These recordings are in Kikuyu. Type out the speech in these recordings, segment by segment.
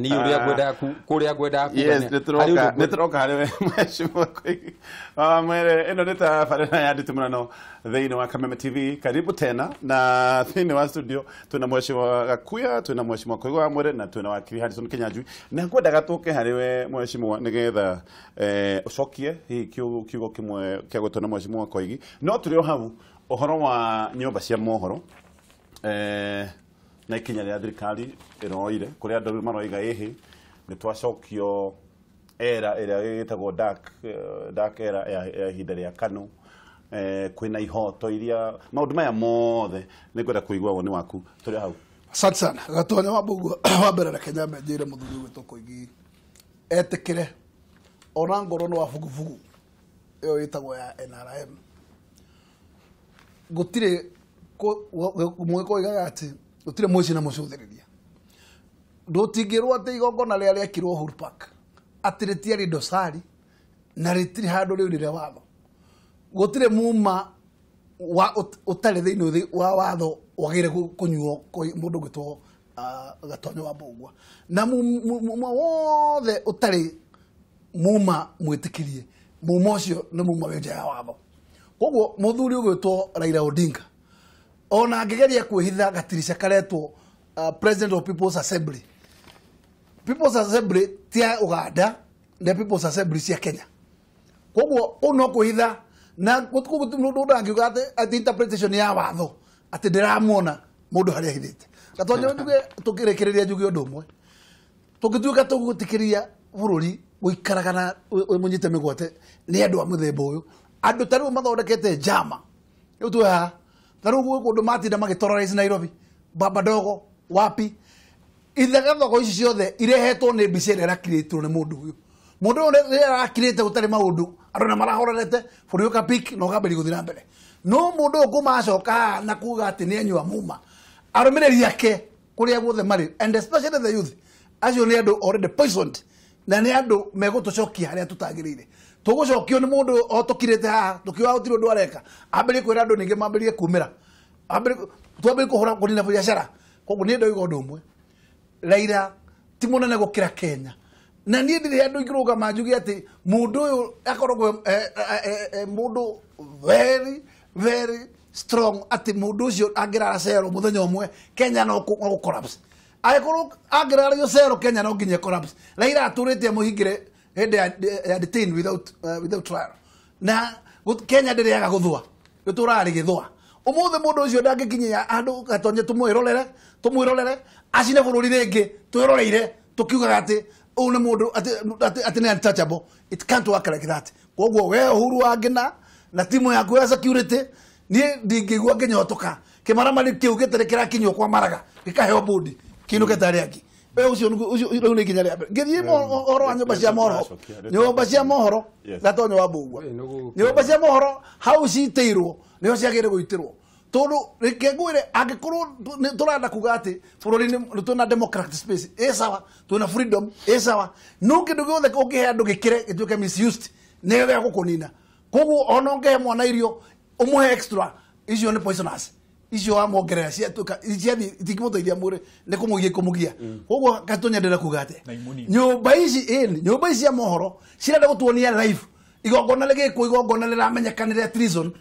niĩ ũrĩa ngwendaga kũrĩa ngwendaga kuga. Yes, nĩtũroka harĩ we Mheshimiwa Koigi wa Mwere. Ĩno nĩ tabarĩra ya Nditimũrano thĩinĩ wa Kameme TV. Karibu tena na thĩinĩ wa studio twĩna Mheshimiwa Gakuya, twĩna Mheshimiwa Koigi wa Mwere na twĩna wakiri Harrison Kinyanjui. Na ngwendaga tũke harĩ we Mheshimiwa nĩgetha ũcokie hihi kiugo kĩmwe kĩa gwĩtwo na Mheshimiwa Koigi. No tũrĩ o hau ũhoro wa nyũmba cia mohoro na ikinya rĩa thirikari ĩroire kũrĩa andũ rĩu maroiga ĩhĩ nĩ twacokio era ĩrĩa ĩtagwo dark era ya ihinda rĩa KANU, kwĩna ihoto iria maũndũ maya mothe nĩ ngwenda kũigua woni waku tũrĩ hau. Asante sana. Gatonya wa Mbũgua wa mbere reke nyambe njĩre mũthuri ũgwĩtwo Koigi etĩkĩre ona ngorwo nĩ wa bugubugu ĩyo ĩtagwo ya NRM. Gũtirĩ mwĩko oigaga atĩ gũtirĩ mũici na mũcũthĩrĩria. Ndũtingĩrwo atĩ igongona rĩrĩa rĩekirwo Uhuru Park atĩ rĩtiarĩ dosari na rĩtirĩ handũ rĩaurire watho. Gũtirĩ muma wa ũtarĩ thĩinĩ wa watho wagĩrĩire kũnyuo mũndũ ũgwĩtwo Gatonyo wa Mbũgua. Na muma wothe ũtarĩ muma mwĩtĩkĩrie, muma ũcio nĩ muma wĩ nja ya watho. Koguo mũthuri ũgwĩtwo Raila Odinga ona angĩgeria kwĩhitha gatirisha karetwo President of People's Assembly. People's Assembly ti ya Uganda, nĩ People's Assembly cia Kenya. Koguo kũu no kwĩhitha na mũndũ ndangiuga atĩ interpretation ya watho atĩ ndĩramuona mũndũ harĩa ahithĩte. Gatonyo njuge tũkĩrĩkĩrĩria njuge ũndũ ũmwe. Tũngĩtuĩka tũgũtĩkĩria bũrũri gũikaraga na mũnyite mĩgwate nĩ andũ a mũthemba ũyũ. Andũ ta rĩu mathondekete njama. Rĩu twĩ haha ta rĩu gwĩ kũndũ matinda magĩterrorize Nairobi, Baba Dogo, wapi. Ithagathogo ici ciothe irehetwo nĩ mbica ĩrĩa ĩrakirĩtwo nĩ mũndũ ũyũ. Mũndũ ũyũ rĩrĩa arakirĩte gũtarĩ maũndũ, andũ nĩ marahorerete, bũrũri ũka peak na ũkambĩrĩria gũthiĩ na mbere. No mũndũ ũyũ kuma acoka haha na kuga atĩ nĩ anyua muma, arũmĩrĩri ake kũrĩa guothe marĩ, and especially the youth, acio nĩ andũ already poisoned, na nĩ andũ megũtũcokia harĩa tũtagĩrĩire. Tũgũcokio nĩ mũndũ o tũkirĩte haha, tũkiuga gũtirĩ ũndũ areka, ambĩrĩrie kwĩra andũ ningĩ mambĩrĩrie kumĩra, twambĩrĩrie kũhũra kũnina biacara. Koguo niĩ ndoiga ũndũ ũmwe, Raila ti mũnene gũkĩra Kenya. Na niĩ ndirĩ handũ ingĩrũgama njuge atĩ mũndũ ũyũ akoragwo mũndũ very very strong, atĩ mũndũ ũcio angĩrara cero mũthenya ũmwe Kenya no collapse. Angĩkorwo angĩrara cero Kenya no nginya collapse. Raila atũrĩte amũhingĩre hĩndĩ ya detained without trial. Na Kenya ndĩrĩaga gũthũa, gũtũraga rĩgĩthũa. Ũmũthĩ mũndũ ũcio ndangĩkinyia handũ Gatonye tũmwĩrorere acine bũrũri rĩngĩ twĩroreire tũkiugaga atĩ ũyũ nĩ mũndũ atĩ nĩ untouchable. It can't work like that. Koguo we Uhuru wa Ngina na timu yaku ya security, niĩ ndingĩigua ngĩnyotoka kĩmaramari kĩu gĩtarĩ kĩrakinywo kwa Maraga gĩkaheo bũndi kĩinũke ta arĩa angĩ. We ũcio rĩu nĩ ikinya rĩa mbere. Ngĩthiĩ ũhoro wa nyũmba cia mohoro, nyũmba cia mohoro Gatonyo wa Mbũgua, nyũmba cia mohoro hau citĩirwo nĩho ciagĩrĩire gũitĩrwo. Tondũ reke ngwĩre angĩkorwo tũrenda kuga atĩ bũrũri nĩ twĩna democratic space, ĩ sawa, twĩna freedom, ĩ sawa, no kĩndũ gĩothe ũngĩhe andũ gĩkĩre gĩtuĩke misused nĩ gĩa gũkũnina. Koguo ona ũngĩhe mwana irio ũmũhe extra, icio nĩ poisonous, icio wamuongerera ciatuĩka ciathiĩ itingĩmũteithia mwĩrĩ, nĩ kũmũgia ikũmũgia. Koguo Gatonyo ndĩrenda kuga atĩ nyũmba ici ĩni, nyũmba ici cia mohoro cirenda gũtuonia live igongona rĩgĩkwo, igongona rĩramenyeka nĩ rĩa treason,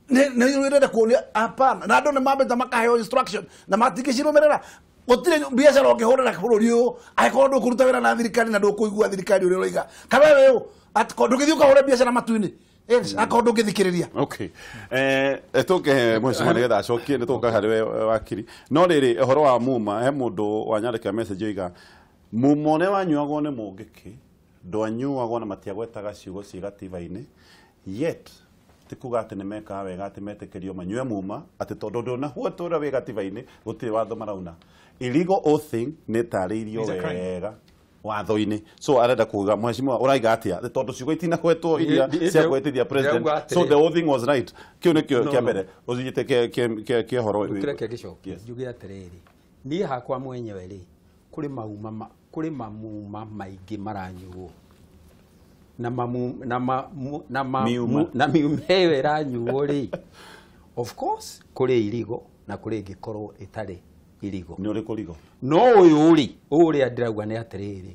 nĩ rĩrenda kuonia hapana. Na andũ nĩ mambĩte makaheo instruction na matingĩcirũmĩrĩra. Gũtirĩ biacara ũngĩhũrĩra bũrũri ũyũ angĩkorwo ndũkũruta wĩra na thirikari na ndũkũigua thirikari ũrĩa ũroiga. Kana wewe ũyũ ndũngĩthiĩ ũkahũre biacara matu-inĩ. Yes, akorwo ndũngĩthikĩrĩria. Okay. Tũke Mheshimiwa nĩgetha acokie, nĩ tũgũka harĩ we wakiri. No rĩrĩ ũhoro wa muma, he mũndũ wanyandĩkĩra message oiga muma ũrĩa wanyuagwo nĩ Mũngĩkĩ ndwanyuagwo na matiagwetaga ciugo ciĩ gatiba-inĩ, yet ti kuga atĩ nĩ mekaga wega atĩ metĩkĩrio manyue muma atĩ tondũ ndũnahũatwo ũrĩa wĩ gatiba-inĩ gũtirĩ watho marauna. Illegal oathing nĩ ĩtarĩirio wega watho-inĩ. So arenda kuga Mheshimiwa ũraiga atĩa tondũ ciugo itinagwetwo iria cia gwetithia president, so the whole thing was right. Kĩu nĩkĩo kĩa mbere ũthiĩte kĩa ũhoro. Reke gĩcokie njuge atĩrĩrĩ, niĩ hakwa mwenyewe rĩ kũrĩ mauma kũrĩ mamuma maingĩ maranyuo na mamu na ma na ma na miuma ĩyo ĩranyuo rĩ, of course kũrĩ irigo na kũrĩ ĩngĩkorwo ĩtarĩ irigo. Nĩ ũrĩkũ rigo? No ũyũ rĩ, ũrĩa ndĩrauga nĩ atĩrĩrĩ,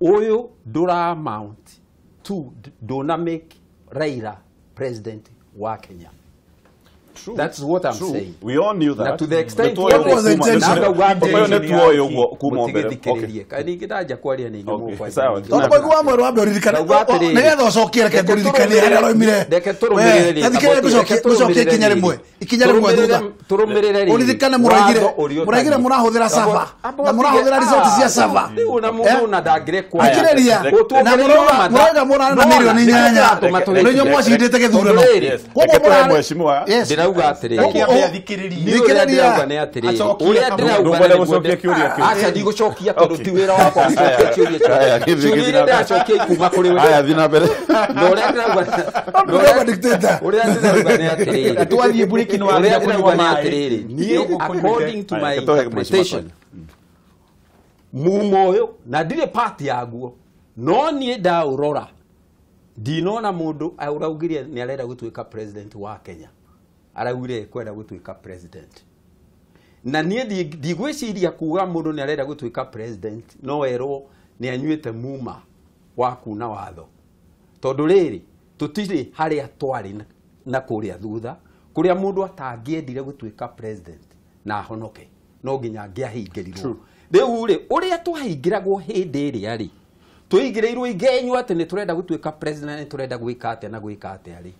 ũyũ ndũra mount to ndũna make Raila president wa Kenya. True. That's what I'm True. saying. We all knew that. Na to the extent what was the intention? Ningĩ ndanja kwaria nĩ inyuĩ Sawa. Tondũ kũigua mwerũ wambe ũririkane nĩgetha ũcokie, reke ngũririkanie harĩa ũroimire. Reke tũrũmĩrĩre rĩ. Ngũcokie ikinya rĩmwe, ikinya rĩmwe thutha. Tũrũmĩrĩre rĩ. Ũririkane mũraigire mũrahũthĩra sava na mũrahũthĩra resort cia sava. Rĩu na mũndũ na ndangĩrekwo. Thikĩrĩria. Na mũrauga mũrarĩ na mirioni 8. Nĩ inyuĩ mwacindĩte gĩthurano. Koguo mũrarĩ. Yes. Ndĩrauga atĩrĩrĩ. Thikĩrĩria. Ndĩrauga nĩ atĩrĩrĩ. Ũrĩa ndĩrauga Ndũkwenda gũcokia kĩũria kĩu. Aca ndigũcokia tondũ ti wĩra wakwa gũcokia kĩũria kĩu. Kĩũria iria ndĩracokia ikuma kũrĩ we. Aya, thiĩ na mbere. Na ũrĩa ndĩrauga ũrĩa ndĩrauga nĩ atĩrĩrĩ. Twathiĩ mburiki nĩ Ũrĩa wambia ndĩrauga kũnyua nĩ maĩ. atĩrĩrĩ. Niĩ according to my interpretation, mumo ũyũ na ndirĩ part yaguo, no niĩ ndaũrora ndinona mũndũ ũraugire nĩ arenda gũtuĩka president wa Kenya, araugire ekwenda gũtuĩka president. Na niĩ ndigwĩciria kuga mũndũ nĩ arenda gũtuĩka president no erwo nĩ anyuĩte muma wa kuna watho. Tondũ rĩrĩ, tũtirĩ harĩa twarĩ na kũrĩa thutha, kũrĩa mũndũ atangĩendire gũtuĩka president na ahonoke, no nginya angĩahingĩrirwo. Rĩu rĩ, ũrĩa twahingĩragwo hĩndĩ ĩrĩa rĩ, tũigĩrĩirwo igenyo atĩ nĩ tũrenda gũtuĩka president, nĩ tũrenda gwĩka atĩa na gwĩka atĩa rĩ.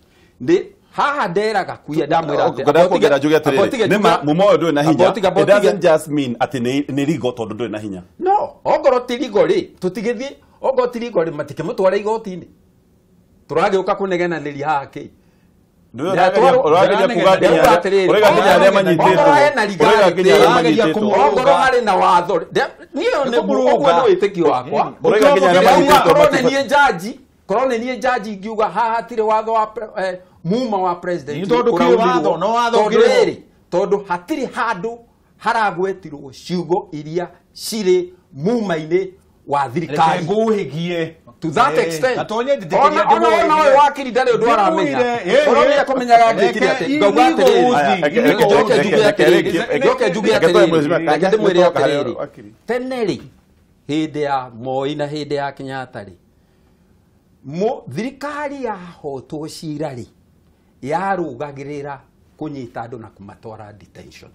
Nĩ haha nderaga kuia ndamwĩra atĩ Ngwenda kuongerera njuge atĩrĩrĩ, nĩ ma mumo ũyũ ndũrĩ na hinya. It doesn't just mean atĩ nĩ rigo tondũ ndũrĩ na hinya. No, ongorwo ti rigo rĩ, tũtigĩthiĩ, ongorwo ti rigo rĩ, matikĩmũtwara igoti-inĩ. Tũragĩũka kũnegenanĩria haha kĩ? Ũrageria kuga nginya arĩa manyitĩtwo. Ongorwo harĩ na watho. Niĩ ũguo nĩ wĩtĩkio wakwa. Ũraiga nginya arĩa manyitĩtwo. Korwo nĩ niĩ jaji, korwo nĩ niĩ jaji ingiuga haha hatirĩ watho wa muma wa president. Tondũ kĩ watho, no watho ũngĩrĩ. Tondũ hatirĩ handũ haragwetirwo ciugo iria cirĩ muma-inĩ wa thirikari. Ngũhĩgie. To that extent. Ona ũyũ wakiri ndarĩ ũndũ aramenya. Korwo nĩ ekũmenyaga angĩkire atĩ. Ngauga atĩrĩrĩ. Njoke njuge atĩrĩrĩ. Reke ndĩmwĩre atĩrĩrĩ. Tene rĩ, hĩndĩ ya Moi na hĩndĩ ya Kenyatta rĩ, thirikari yahotwo cira rĩ, yarũgagĩrĩra kũnyita andũ na kũmatwara detention.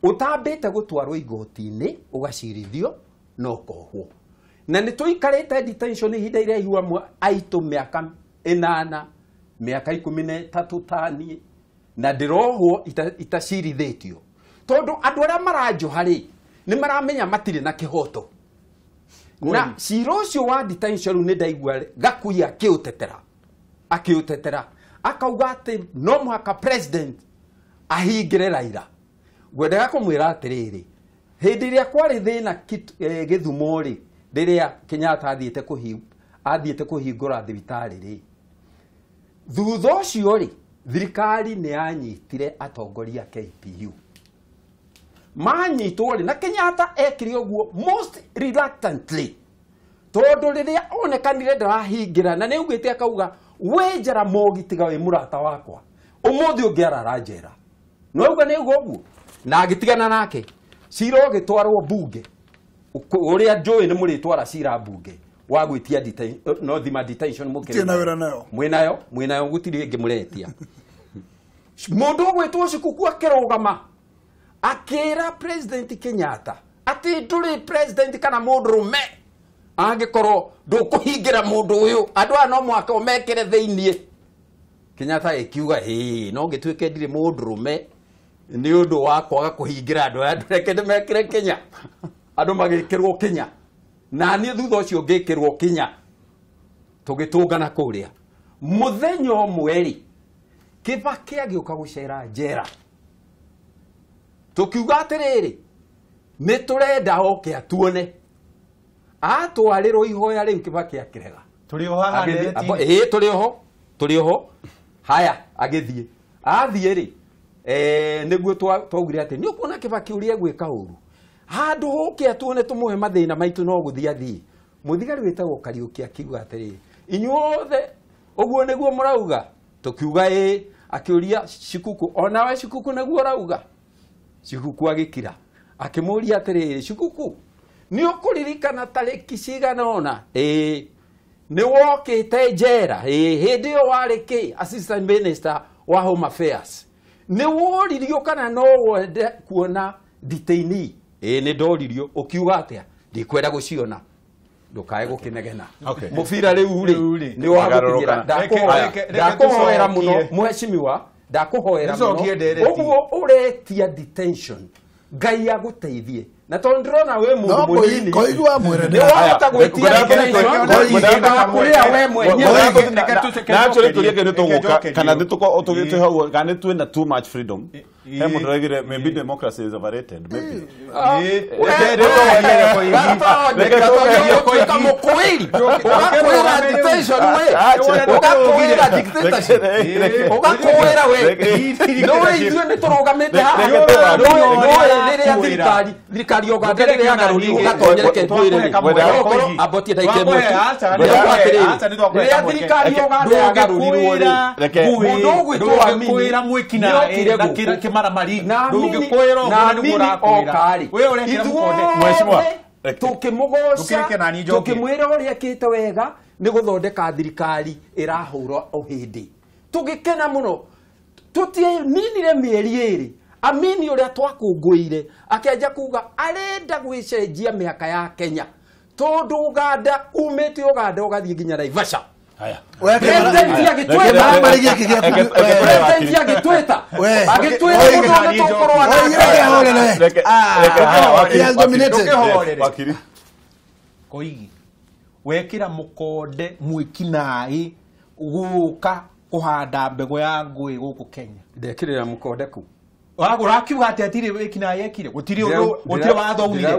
Ũtambĩte gũtwarwo igoti-inĩ, ũgacirithio na ũkohwo. Na nĩ tũikarĩte detention ihinda iraihu amwe aitũ mĩaka 8, mĩaka 13 taniĩ, na ndĩrohwo itacirithĩtio. Tondũ andũ arĩa maranjoha rĩ, nĩ maramenya matirĩ na kĩhoto. Na cira ũcio wa detention nĩ ndaigua Gakuya akĩũtetera akauga atĩ no mũhaka president ahingĩre Raila. Ngwendaga kũmwĩra atĩrĩrĩ, hĩndĩ ĩrĩa kwarĩ thĩna Gĩthumo rĩ, rĩrĩa Kenyatta athiĩte kũhingũra thibitarĩ rĩ, thutha ũcio rĩ, thirikari nĩ yanyitire atongoria KPU. Manyitwo rĩ, na Kenyatta ekire ũguo most reluctantly, tondũ rĩrĩa onekanire ndarahingĩra, na nĩ augĩte akauga we Jaramogi tiga wĩ mũrata wakwa, ũmũthĩ ũngĩarara njera. No auga nĩ auga ũguo, na agĩtigana nake. Cira ũgĩtwarwo mbunge, ũrĩa njũĩ nĩ mũrĩtwara cira mbunge wa gwĩtia no thima detention mũkĩrĩ mwĩnayo, mwĩnayo gũtirĩ ĩngĩ mũretia. Mũndũ ũgwĩtwo Shikuku akĩrũgama akĩra President Kenyatta atĩ ndũrĩ president kana mũndũrũme angĩkorwo ndũkũhingĩra mũndũ ũyũ, andũ aya no mũhaka ũmekĩre thĩiniĩ. Kenyatta ĩkiuga ĩĩ, no ngĩtuĩke ndirĩ mũndũrũme nĩ ũndũ wa kwaga kũhingĩra andũ aya, ndũreke ndĩmekĩre Kenya. Andũ magĩkĩrwo Kenya, na niĩ thutha ũcio ngĩkĩrwo Kenya, tũgĩtũngana kũrĩa. Mũthenya ũmwe rĩ, Kibaki agĩũka gũcera njera, tũkiuga atĩrĩrĩ, nĩ tũrenda oke atuone. Atwarĩrwo ihoya rĩu Kibaki akĩrega. Tũrĩ oho haha ndereti-inĩ. Ĩĩ, tũrĩ oho, tũrĩ oho. Haya, agĩthiĩ. Athiĩ rĩ, nĩguo twaugire atĩ nĩ ũkuona Kibaki ũrĩa egwĩka ũru. Handũ hoke atuone tũmũhe mathĩna maitũ no gũthiĩ athiĩ. Mũthigari wĩtagwo Kariũki akiuga atĩrĩrĩ, inyuothe ũguo nĩguo mũrauga? Tũkiuga ĩĩ. Akĩũria Shikuku, onawe Shikuku nĩguo ũrauga? Shikuku agĩkira akĩmũria atĩrĩrĩ, Shikuku nĩ ũkũririkana tarĩki cigana ũna? Ĩĩ. Nĩ wokĩte njera? Ĩĩ. Hĩndĩ ĩyo warĩ kĩ? Assistant minister wa Home Affairs. Nĩ woririo kana no wende kuona detainee? Ĩĩ nĩ ndoririo. Ũkiuga atĩa? Ndikwenda gũciona. Ndukae gũkĩnegena. Mũbira rĩu rĩ nĩ wa gũkinyĩra. Ndakũhoera mũno mheshimiwa, ndakũhoera mũno. Ũguo ũretia detention, Ngai agũteithie. Na tondũ ndĩrona wĩ mũndũ mũnini, nĩ wahota gwĩtia detention ndagakũrĩa we mwenyewe. Na actually kĩũria kĩu nĩ tũgũka kana nĩ tũgĩtĩ hau kana nĩ twĩna too much freedom. He mũndũ ũraugire maybe democracy is overrated, maybe. Mũkũĩri ũgakũĩra detention we, ũgakũĩra dictatorship, ũgakũĩra we. No ithuĩ nĩ tũrũgamĩte haha. No rĩrĩa thirikari Uganda rĩrĩa yagarũrirwo ũgatonyereke ngwĩre rĩ, ambotie ndagĩka ĩmwe tu. Rĩrĩa thirikari ya Uganda yagarũrirwo rĩ, mũndũ ũgwĩtwo Amini nĩokire gũkũ na Amini oka rĩ, ithuothe tũkĩmũgoca tũkĩmwĩra ũrĩa ekĩte wega nĩ gũthondeka thirikari ĩrahũra ũhĩndĩ. Tũgĩkena mũno. Tũtianinire mĩeri ĩrĩ Amini ũrĩa twakũngũĩire akĩanjia kuga arenda gwĩcenjia mĩhaka ya Kenya tondũ Uganda umĩte Uganda ũgathiĩ nginya Naivasha. President agĩtwĩta agĩtwĩra mũndũ ũrĩa tũkũrũa nake. Koigi wekĩra mũkonde mwĩkinaĩ gũka kũhanda mbegũ ya ngũĩ gũkũ Kenya. Ndekĩrĩra mũkonde kũ? Ũrakiuga atĩ hatirĩ wĩkinaĩ ekire, gũtirĩ ũndũ, gũtirĩ watho unire.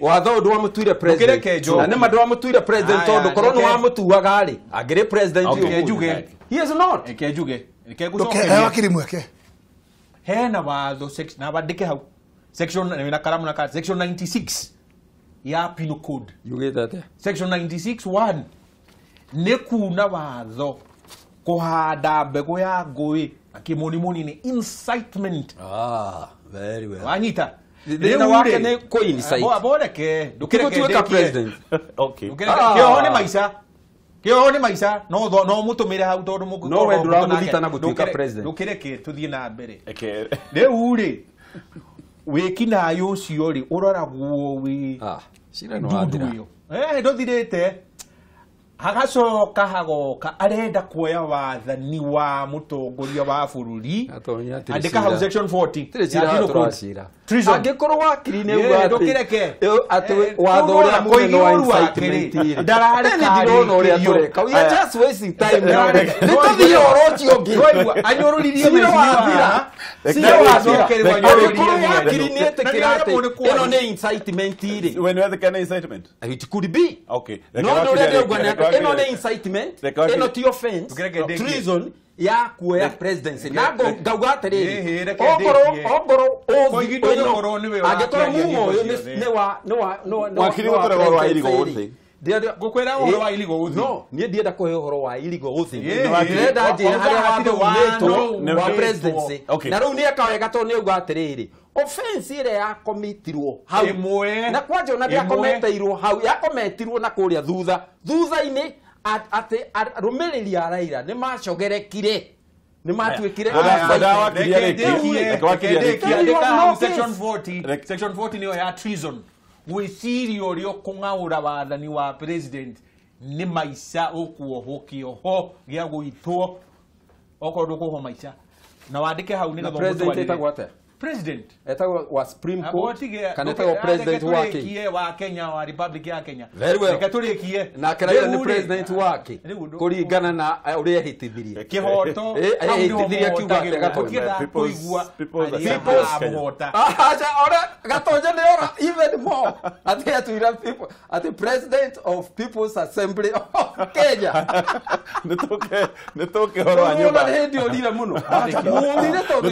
Watho ũyũ ndwamũtuire president. Na nĩma ndwamũtuire president tondũ korwo nĩ wamũtuaga rĩ, angĩrĩ president ũmũthĩ. He is not. Reke njuge, reke ngũcokerie. Wakiri mweke. Hena watho na wandĩke hau. Section na karamu na section 96 ya Penal Code. Yugĩte atĩa? Section 96(1) nĩ kuna watho kũhanda mbegũ ya ngũĩ akĩmonimoni nĩ incitement. Very well. Wanyita. Thĩna wake nĩ kũ-incite. Boreke, ndũkĩreke ndĩkie president. Okay. Kĩoho nĩ maica. Kĩoho nĩ maica, no no mũtũmĩre hau tondũ mũngĩkorwo no we ndũramũthita na gũtuĩka president. Ndũkĩreke tũthiĩ na mbere. Rĩu rĩ wĩkinaĩ ũcio rĩ ũroragwo wĩ cira nĩ wathira. Ndũthirĩte. Hagacoka hagoka arenda kuoya wathani wa mũtongoria wa bũrũri. Andĩka hau section 40. Angĩkorwo wakiri nĩ uga atĩ watho ũrĩa mũnene wa incitement rĩ, ndarareka ũrĩa tũreka. We are just wasting time. Nĩ tũthiĩ ũhoro ũcio ũngĩ. Anyũrũririe Cira wathira. Angĩkorwo wakiri nĩ etĩkĩra atĩ ĩno nĩ incitement rĩ. When you have the incitement? It could be. Okay. No ndũrĩa ndĩrauga nĩ atĩ ĩno nĩ incitement, ĩno ti offense, treason ya kuoya presidency. Na ngauga atĩrĩrĩ, okorwo angĩkorwo mumo ũyũ nĩ wa Wakiri gũkũrega ũhoro wa illegal oathing. Ngũkwĩra ũhoro wa illegal oathing. No, niĩ ndienda kũhe ũhoro wa illegal oathing. Ndĩrenda njĩre harĩa watho umĩtwo wa presidency. Na rĩu nĩ eka wega tondũ nĩ auga atĩrĩrĩ, offense ĩrĩa yakomitirwo hau na kwanja ona ndĩakometeirwo hau, yakometirwo na kũrĩa thutha thutha-inĩ atĩ arũmĩrĩri a Raila nĩ macogerekire, nĩ matuĩkire section 40. Section 40 nĩyo ya treason. Gwĩciria ũrĩa ũkũng'aũra wathani wa president nĩ maica ũkuohwo kĩoho gĩa gũitwo okorwo ndũkuohwo maica. Na wandĩke hau nĩgetha president etagwo atĩa? President etagwo wa Supreme Court kana etagwo president wake wa Kenya, wa Republic ya Kenya. Very well. Reke tũrĩkie. Nake Raila nĩ president wake kũringana na ũrĩa ehĩtithirie kĩhoto. Ehĩtithirie akiuga atĩ Gatonye kũigua People's acha ora Gatonye nĩ ora even more atĩ atuira people atĩ president of People's Assembly of Kenya. Nĩ tũke ũhoro wa nyũmba. Nĩ hĩndĩ ũrire mũno. Ũrire tondũ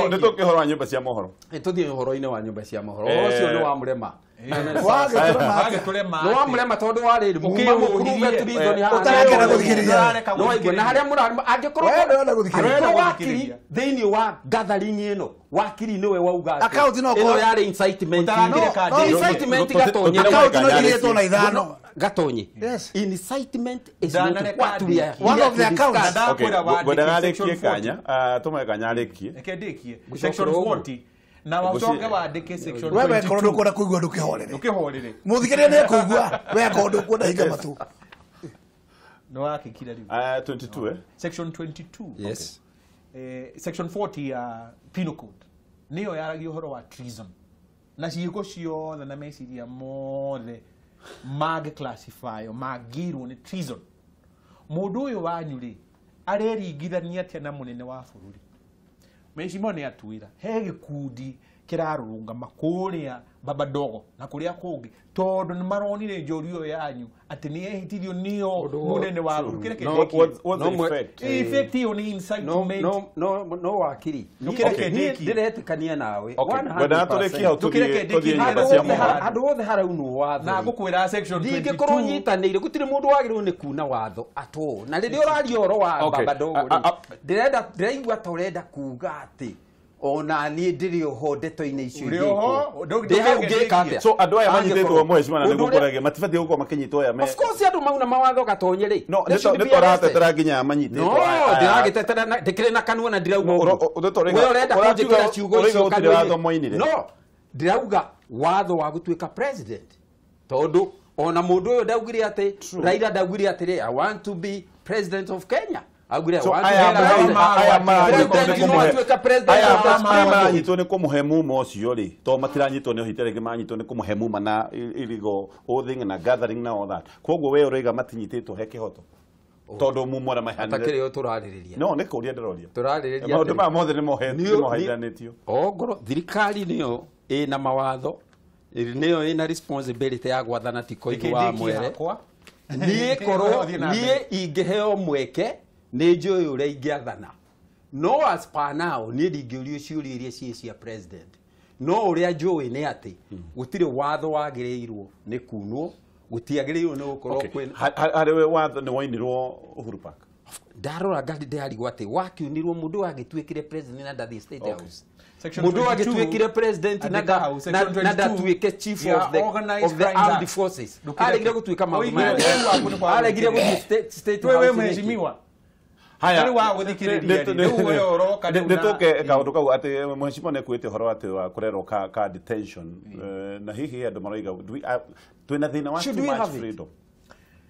Nĩ tũke ũhoro wa nyũmba cia mohoro. Tũthiĩ ũhoro-inĩ wa nyũmba cia mohoro. Ũhoro ũcio nĩ wa mũrema. Wagĩtũrema. No wamũrema tondũ wa rĩrĩ muma mũkuruge treason haha. Ũtarekera gũthikĩrĩria. No waigua na harĩa mũrarĩ angĩkorwo angĩkorwo wakiri thĩinĩ wa gathering ĩno wakiri nĩwe wauga atĩ ĩno yarĩ incitement. Incitement gatonye. Account no igĩrĩtwo na ithano. Gatonye. Incitement is not what we are. One of the accounts. Okay, ngwendaga arĩkie kanya, tũmwe kanya arĩkie. Reke ndĩkie. Section 40 na wacoke wandĩke section 22. Wewe korwo ndũkwenda kũigua ndũkĩhorere. Ndũkĩhorere. Mũthikĩrĩria nĩ ekũigua, we akorwo ndũkwenda hinga matũ. Nĩ wakĩkira rĩu. 22 Section 22. Yes. Section 40 ya Penal Code nĩyo yaragia ũhoro wa treason na ciĩko ciothe na meciria mothe mangĩ-classify mangĩirwo nĩ treason. Mũndũ ũyũ wanyu rĩ areringithania atĩa na mũnene wa bũrũri? Mheshimiwa nĩ atwĩra he gĩkundi kĩrarũrũngama kũrĩa Baba Dogo na kũrĩa kũngĩ tondũ nĩ maronire njũri ĩyo yanyu atĩ nĩ yehĩtirio nĩyo mũnene wa bũrũri. Effect ĩyo nĩ incitement. No wakiri ndĩretĩkania nawe 100%. Handũ hothe haraunwo watho na ngũkwĩra section 22 ndingĩkorwo nyitanĩire gũtirĩ mũndũ wagĩrĩirwo nĩ kuna watho at all. Na rĩrĩa ũraria ũhoro wa Baba Dogo rĩ ndĩraigua ta ũrenda kuga atĩ ona niĩ ndĩrĩ oho ndeto-inĩ icio ingĩ. So andũ aya manyitĩtwo mheshimiwa na nĩguo ngũragia matibatiĩ gũkorwo makĩnyitwo aya. Of course andũ mauna mawatho gatonye rĩ. No nĩ tũratetera nginya manyitĩtwo. No ndĩragĩtetera ndĩkĩrĩ na kanua na ndirauga ũguo. We ũrenda kũnjĩkĩra ciugo icio kanua-inĩ. No ndĩrauga watho wa gũtuĩka president tondũ ona mũndũ ũyũ ndaugire atĩ Raila ndaugire atĩrĩ I want to be president of Kenya. So aya maranyitwo nĩ kũmũhe muma ũcio rĩ to matiranyitwo nĩ ũhĩte rĩngĩ maranyitwo nĩ kũmũhe muma na illegal oathing na gathering na all that. Koguo we ũroiga matinyitĩtwo he kĩhoto tondũ muma ũrĩa maheanire. Atakĩrĩ o tũrarĩrĩria. No nĩ kũria ndĩroria. Tũrarĩrĩria. Maũndũ maya mothe nĩ moheanĩtio. Ongorwo thirikari nĩyo ĩna mawatho nĩyo ĩna responsibility ya gwathana ti koigu wa mwere. Niĩ korwo niĩ ingĩheo mweke nĩ njũĩ ũrĩa ingĩathana. No as per now niĩ ndingĩũrio ciũria iria ciĩ cia president. No ũrĩa njũĩ nĩ atĩ gũtirĩ watho wagĩrĩirwo nĩ kunwo, gũtiagĩrĩirwo nĩ gũkorwo kwĩna harĩ we watho nĩ woinirwo Uhuru Park. Ndarora ngari ndĩrarigwo atĩ wakiunirwo mũndũ wagĩtuĩkire president na ndathiĩ State House. Mũndũ wagĩtuĩkire president na ndatuĩke chief of the armed forces. Aregire gũtuĩka maũndũ maya. Aregire gũthiĩ State House. Wewe mheshimiwa Haya, nĩtũke kaũndũ kau atĩ mheshimiwa nĩekuĩte ũhoro atĩ wa kũrerwo ka detention na hihi andũ maroiga twĩna thĩna wa too much freedom.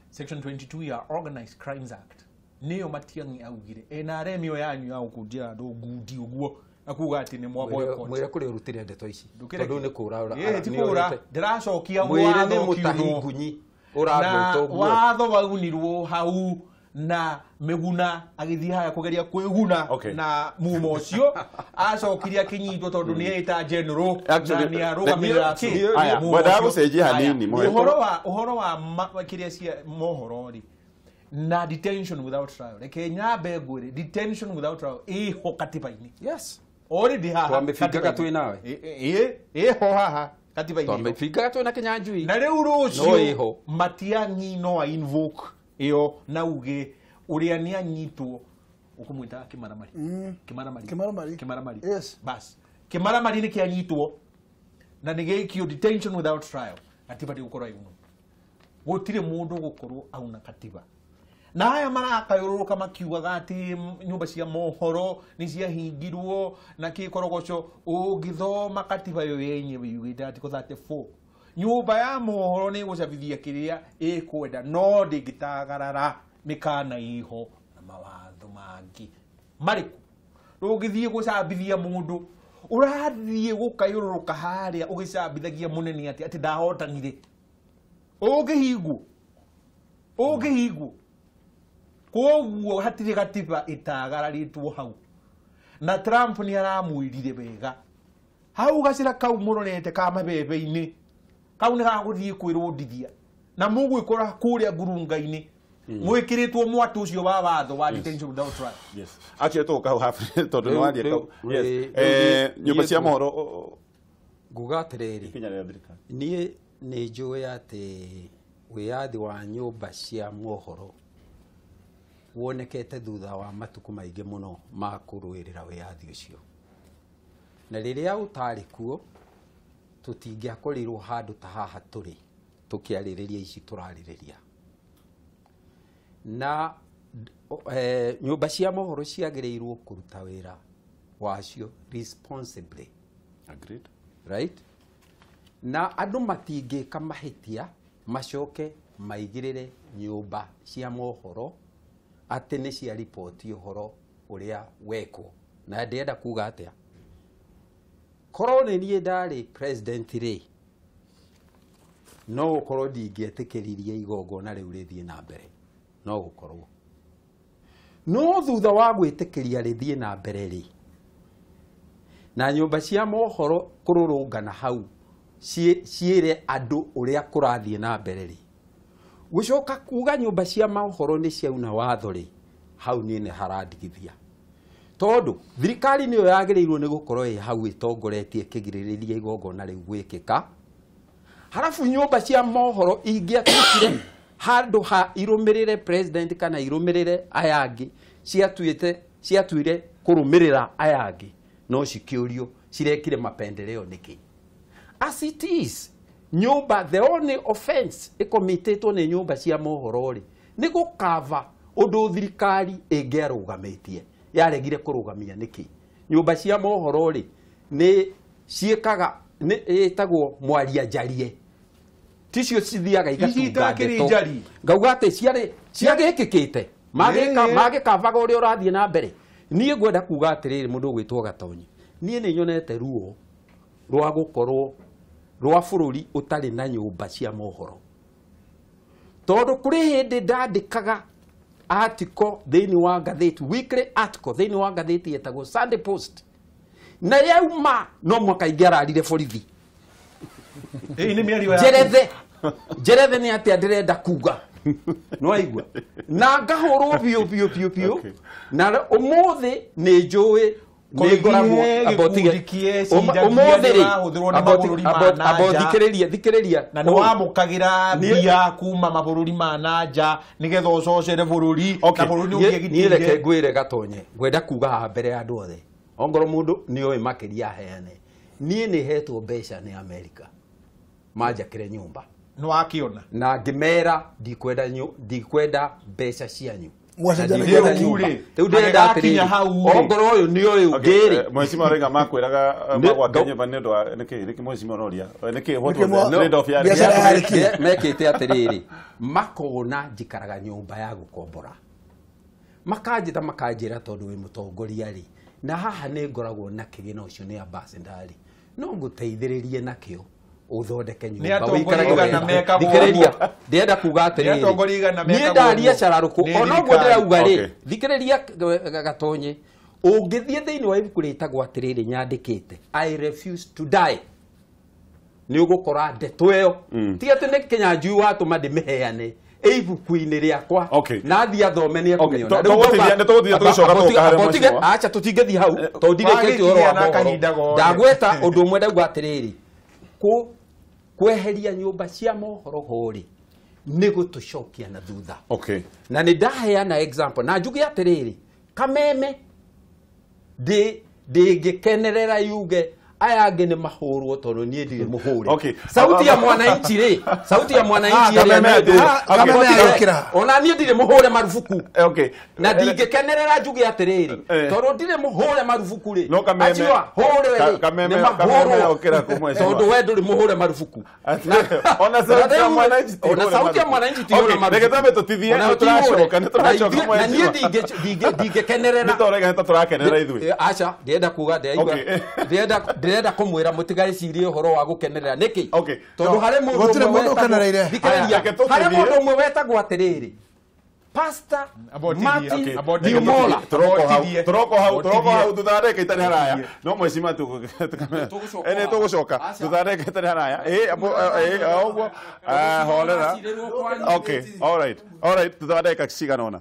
Section 22 ya Organized Crimes Act nĩyo Matiang'i augire NRM ĩyo yanyu ya gũkundia andũ ngundi ũguo akuga atĩ nĩ mwa boycott. Mwĩre kũrĩa ũrutire ndeto ici tondũ nĩ kũra ti kũra ndĩracokia watho nĩ mũtahi ngunyi ũragwĩta ũguo. Watho waunirwo hau na Miguna agĩthiĩ harĩa kũgeria kwĩguna na mumo ũcio acokire akĩnyitwo tondũ nĩ eĩta general na nĩ arũgamĩrĩra kĩ. Ngwendaga gũcenjia hanini ũhoro wa kĩrĩa cia mohoro rĩ na detention without trial. Reke nyambe ngwĩre detention without trial ĩho katiba-inĩ. Yes. Already haha. Twamĩbingaga twĩ nawe. Ĩho haha katiba-inĩ. Twamĩbingaga twĩ na Kinyanjui. Na rĩu rũciũ Matiang'i no a invoke ĩyo na uge ũrĩa nĩ anyitwo ũkũmwĩtaga Kĩmaramari. Kĩmaramari. Kĩmaramari. Kĩmaramari. Yes. Bas. Kĩmaramari nĩ kĩanyitwo na nĩ gĩikio detention without trial. Katiba ndĩgũkorwo ĩunwo. Gũtirĩ mũndũ ũgũkorwo auna katiba. Na haya marakayũrũrũka makiugaga atĩ nyũmba cia mohoro nĩ ciahingirwo na kĩkorogoco. Ũngĩthoma katiba ĩyo yenyewe yugĩte Article 34 nyũmba ya mohoro nĩ ĩgũcabithia kĩrĩa ĩkwenda no ndĩngĩtagarara mĩkana ĩho na mawatho mangĩ marĩkũ. Ndũngĩthiĩ gũcabithia mũndũ ũrathiĩ gũkayũrũrũka harĩa ũgĩcabithagia mũnene atĩ ndahotanire. Ũngĩhingwo ũngĩhingwo. Koguo hatirĩ gatiba ĩtagararĩtwo hau. Na Trump nĩ aramwĩrire wega hau gacĩra kau mũrorete ka mabebe-inĩ kau nĩ gagũthiĩ kwĩrũndithia na mũgwĩkora kũrĩa ngurunga-inĩ mwĩkĩrĩtwo mwatũ ũcio wa watho wa detention without trial. Yes. Actually tũgũka hau habu tondũ nĩ waria kau. Yes. Nyũmba cia mohoro Nguga atĩrĩrĩ, Ikinya rĩa thirikari. Niĩ nĩ njũĩ atĩ wĩyathi wa nyũmba cia mohoro wonekete thutha wa matukũ maingĩ mũno ma kũrũĩrĩra wĩyathi ũcio. Na rĩrĩa ũtarĩ kuo tũtingĩakorirwo handũ ta haha tũrĩ tũkĩarĩrĩria ici tũrarĩrĩria. Na nyũmba cia mohoro ciagĩrĩirwo kũruta wĩra wacio responsibly. Agreed. Right? Na andũ matingĩka mahĩtia macoke maigĩrĩre nyũmba cia mohoro atĩ nĩ cia riboti ũhoro ũrĩa wekwo. Na ndĩrenda kuga atĩa? Korwo nĩ niĩ ndarĩ president rĩ, no gũkorwo ndingĩetĩkĩririe igongona rĩu rĩthiĩ na mbere. No gũkorwo. No thutha wa gwĩtĩkĩria rĩthiĩ na mbere rĩ, na nyũmba cia mohoro kũrũrũngana hau ciĩre andũ ũrĩa kũrathiĩ na mbere rĩ, gũcoka kuga nyũmba cia mohoro nĩ ciauna watho rĩ, hau niĩ nĩ harandigithia. Tondũ thirikari nĩyo yagĩrĩirwo nĩ gũkorwo ĩ hau ĩtongoretie ĩkĩgirĩrĩria igongona rĩu gwĩkĩka. Halafu nyũmba cia mohoro ingĩatuĩkire handũ ha irũmĩrĩre president kana irũmĩrĩre aya angĩ, ciatuire kũrũmĩrĩra aya angĩ, no cikĩũrio cirekire mapendeleo nĩkĩ. As it is, nyũmba, the only offense ĩkomitĩtwo nĩ nyũmba cia mohoro rĩ, nĩ gũkava ũndũ thirikari ĩngĩarũgamĩtie. Yaregire kũrũgamia nĩkĩ? Nyũmba cia mohoro rĩ, nĩ ciĩkaga, nĩ ĩtagwo mwaria njarie. Ticio cithiaga igatunga ndeto. Ngauga atĩ ciarĩ ciagĩkĩkĩte, magĩkavaga ũrĩa ũrathiĩ na mbere. Niĩ ngwenda kuga atĩrĩrĩ, mũndũ ũgwĩtwo Gatonyi, niĩ nĩ nyonete ruo rwa gũkorwo rwa bũrũri ũtarĩ na nyũmba cia mohoro. Tondũ kũrĩ hĩndĩ ndandĩkaga article thĩinĩ wa ngathĩti, weekly article thĩinĩ wa ngathĩti yetagwo Sunday Post, na yauma no mwaka ingĩararire borithi. Njerethe nĩ atĩa ndĩrenda kuga. No aigua. Na ngahũrwo biũ biũ biũ biũ. Na ũmũthĩ nĩ njũĩ thikĩrĩria na nĩ wamũkagĩra mbia kuma mabũrũri ma na nja nĩgetha ũcocere bũrũri na bũrũri nĩ ũngĩagitĩire. Reke ngwĩre Gatonye, ngwenda kuga haha mbere ya andũ othe, ongorwo mũndũ nĩ oĩ makĩria aheane, niĩ nĩ hetwo mbeca nĩ Amerika manjakĩre nyũmba. Nĩ wakĩona? Na ngĩmera ndikwenda mbeca cianyu. Rĩu ndĩrenda atĩrĩrĩ, ongorwo ũyũ nĩ ũyũ ũngĩ-rĩ. Mheshimiwa Orenga makwĩraga magwake nyũmba nĩ ũndũ wa nĩkĩ? Nĩkĩ mheshimiwa ũroria? Nĩkĩ? What was the trade off yarĩ? Mekĩte atĩrĩrĩ, makona njikaraga nyũmba ya gũkombora. Makanjĩta makanjĩra tondũ wĩ mũtongoria rĩ, na haha nĩ ngoragwo na kĩgĩna ũcio nĩ ambassador rĩ, no ngũteithĩrĩrie nakĩo uthondeke nyũmba wĩikarage wega. Thikĩrĩria, ndĩrenda kuga atĩrĩrĩ, niĩ ndaria cararũkũ ona ũguo ndĩrauga rĩ, thikĩrĩria Gatonye, ũngĩthiĩ thĩinĩ wa ibuku rĩtagwo atĩrĩrĩ nyandĩkĩte I refuse to die, nĩ ũgũkora ndeto ĩyo. Ti atĩ nĩ Kĩnyanjui watũma ndĩmĩheane ĩ ibuku-inĩ rĩakwa, na athiĩ athome nĩ ekũmĩona. Acha tũtingĩthiĩ hau tondũ ndirĩkĩtie ũhoro wa mohoro. Ndagweta ũndũ ũmwe ndauga atĩrĩrĩ, kweheria nyũmba cia mohoro ho rĩ, nĩ gũtũcokia na thutha. Na nĩ ndaheana example na njuge atĩrĩrĩ, Kameme ndĩngĩkenerera yuge aya angĩ nĩ mahũrwo tondũ niĩ ndirĩ mũhũre. Sauti ya mwananchi rĩ, sauti ya mwananchi ona niĩ ndirĩ mũhũre marubuku. Na ndingĩkenerera njuge atĩrĩrĩ, tondũ ndirĩ mũhũre marubuku rĩ, acio ahũre rĩ, nĩ mahũrwo tondũ we ndũrĩ mũhũre marubuku. Ona sauti ya mwananchi ti hũre marubuku. Reke twambe tũtithie, nĩ tũracoka, nĩ tũracoka Na niĩ ndingĩkenerera. Nĩ tũrega nĩ tũrakenerera ithuĩ. Aca, ndĩrenda kuga, ndĩrenda kũmwĩra mũtigaicirie ũhoro wa gũkenerera nĩkĩ? Tondũ harĩ mũndũ ũmwe wetagwo atĩrĩrĩ, Pastor Martin Dimola. Tũroko hau thutha wa ndagĩka itarĩ haraya. No mheshimiwa nĩ tũgũcoka thutha wa ndagĩka itarĩ haraya. Ĩ ũguo horera. Okay, all right. All right, thutha wa ndagĩka cigana ũna.